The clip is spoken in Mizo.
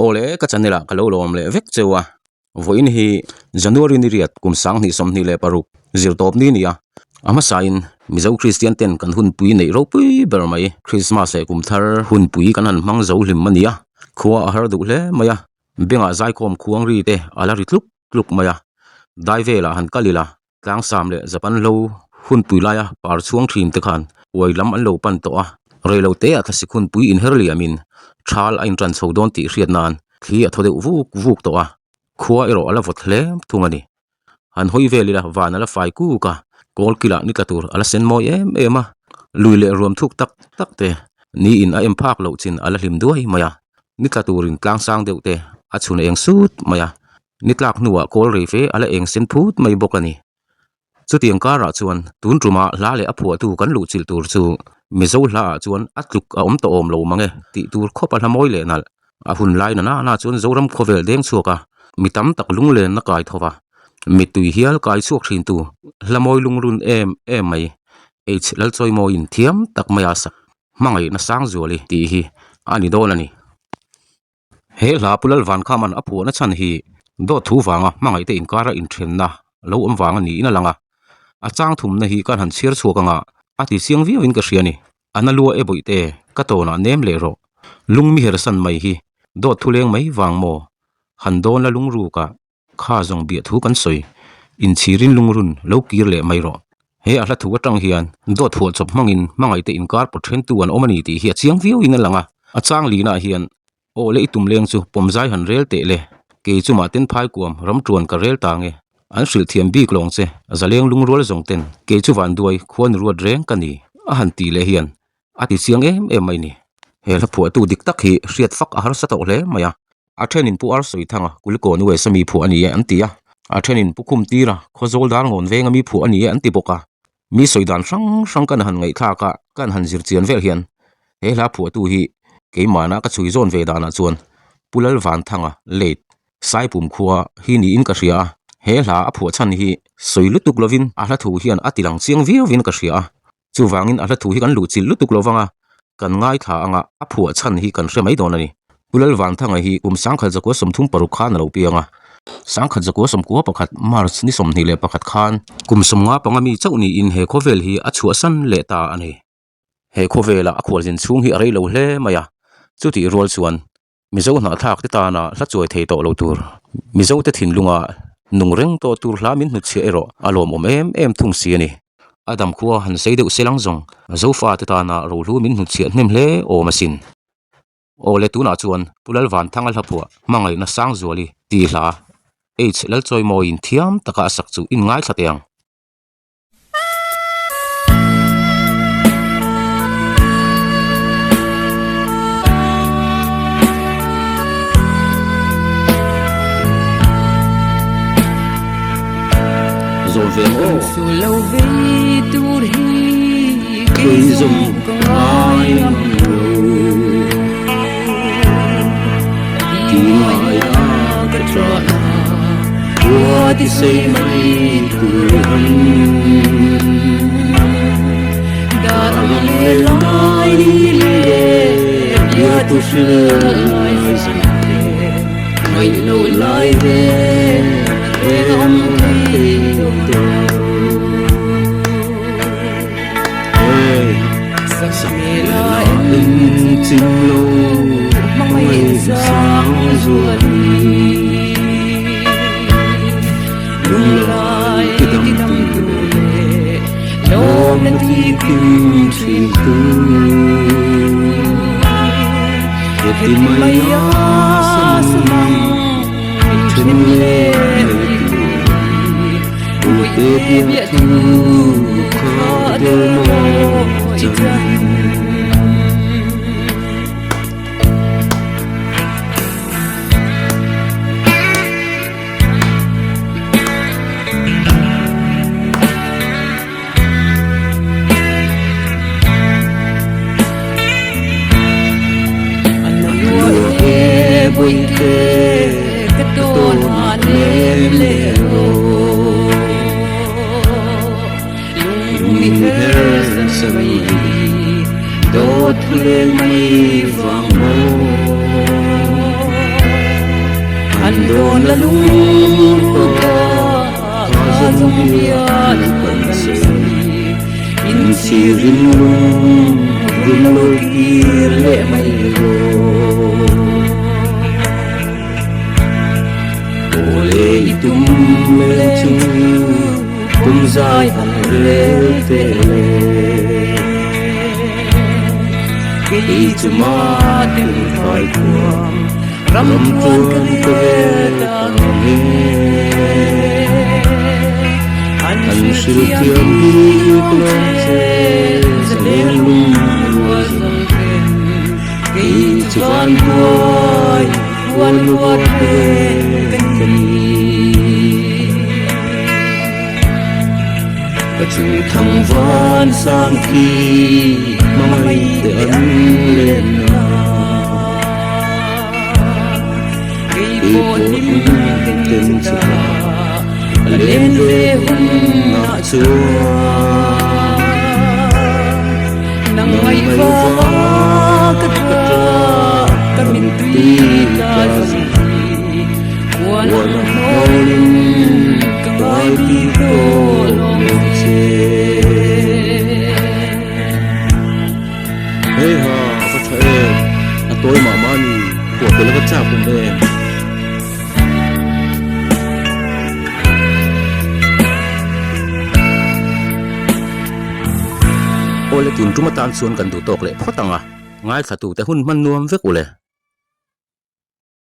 Awle ka channel ah ka lo lawm leh vek cheu a, vawiin hi January ni riat kum 2026 zirtawp ni a ni a, a hmasain Mizo Kristian ten kan hunpui neih ropui ber mai Krismas leh kum thar hunpui kan han hmang zo hlim a ni a, khua a har duh hle mai a, bengah zaikhawm khuang ri te a la ri tluk tluk mai a, dai velah han kal ila Tlangsam leh Japan hlo hunpui laia par chhuang thin te khan uai lam an lo pan tawh a, reilo teah thlasik hunpui inher liamin thal a intan chho dawn tih hriat nan thli a thaw deuh vuk vuk tawh a, khua erawh a la vawt hle thung a ni. Han hawi vel ila van a la fai kuk a, kawl kilah ni tla tur a la sen mawi em em a, lui leh ruam thuk tak tak te niin a em phak loh chin a la hlim duai mai a, ni tla turin tlang sang deuh te a chhun eng sut mai a. Ni tlak hnuah kawl rei fe a la eng sen phut mai bawk a ni. Chutiang karah chuan tun tumah hla leh a phuahtu kan luh chilh tur chu Mizo hlaah chuan a tluk a awm tawh awm lo mang e tih tur khawp a hla mawi leh nalh. A hun lai na na chuan Zoram khawvel deng chhuak a, mi tam tak lunglenna kai tho va, mittui hial kai chhuak thintu hla mawi lungrun em em mai H Lalchawimawiin thiam tak mai a sak hmangaihna Sangzuali tih hi a ni dawn a ni. He hla Pu Lalvankhaman a phuahna chhan hi dawt thu vanga hmangaihte inkara inthenna lo awm vang a niin a lang a, a chang thumna hi kan han chhiar chhuak anga a ti chiang viauin ka hria a ni. A na lua e bawihte, ka tawnah nem leh rawh. Lung mi hersan mai hi dawt thu leng mai vang maw? Han dawn la lungrukah Kha zawng biah thu kan sawi, inchhirin lungrun lo kir leh mai rawh. He a hla thu atang hian dawt huah chawp hmangin hmangaihte inkar pawt thentu an awm a ni tih hi a chiang viauin a lang a. A chang lina hian aw le i tum leng chu pawmzai han rel teh le, kei chu mahten phai kuam ram tuan ka rel ta nge, an hrilh thiam bik lawng che, zaleng lungrual zawng ten kei chu vanduai khuan ruat reng ka ni a han tih leh hian a ti chiang em em mai ni. He hla phuahtu dik tak hi hriat fak a harsa tawh hle mai a. A thenin Pu Arsawithanga Kulikawn West a mi phuah a ni e an ti a, a thenin Pu Khumtira Khawzawl Darngawn veng a mi phuah a ni e an ti bawk a. Mi sawi dan hrang hrang kan han ngaihthlak a, kan han zir chian vel hian he hla phuahtu hi keimahna ka chhui zawn ve danah chuan Pu Lalvanthanga late Saipum khua hi niin ka hria a, he hla a phuah chhan hi sawi lutuk lovin a hla thu hian a tilang chiang viauin ka hria a. Chuvangin a hla thu hi kan luh chilh lutuk lo vang a, kan ngaithla anga a phuah chhan hi kan hre mai dawn a ni. Pu Lalvanthanga hi kum 1936 khan a lo piang a, 1991 March ni 21 khan kum 55 mi chauh niin he khawvel hi a chhuahsan leh ta a ni. He khawvela a khualzin chhung hi a rei lo hle mai a, chutih rual chuan Mizo hnahthlak te tana hla chuai thei tawh lo tur, Mizo te thinlunga nung reng tawh tur hla min hnutchhiah erawh a lawmawm em em thung si a ni. A dam khua han sei deuh se lang zawng, Zofa te tana rohlu min hnutchhiah hnem hle awm asin. Aw le tunah chuan Pu Lalvanthanga hlaphuah Hmangaihna Sangzuali tih hla H Lalchawimawiin thiam taka a sak chu in ngaithla teh ang. dawn la lung ta kha zawng bial kan sawi inchhirin lung run lo kir leh mai rawh. Awle i tum leh chu kum zai han rel teh le. Kei chu maten fai thuam ram tluan ka rel ta nge. An hrilh thiam bik lo che zalen lung rual zawng ten. Kei chu van buai huan ruat reng ka ni. Ka chu thang van sang khi hmangaih te an len na. Kei pawh hlim ten chu ta ka len ve hun ah chuan. Nang ngaihva ka ta ka mittui tla zang hi Kuan ang hnawlin ka ngai bik tawh lawng che. Hei ha a va tha em, a tawi mah mah a ni, phuah belh a va chak awm em. Awle tun tum atan chuan kan duh tawk leh phawt ang a, ngaithla tute hun hman nuam vek u le.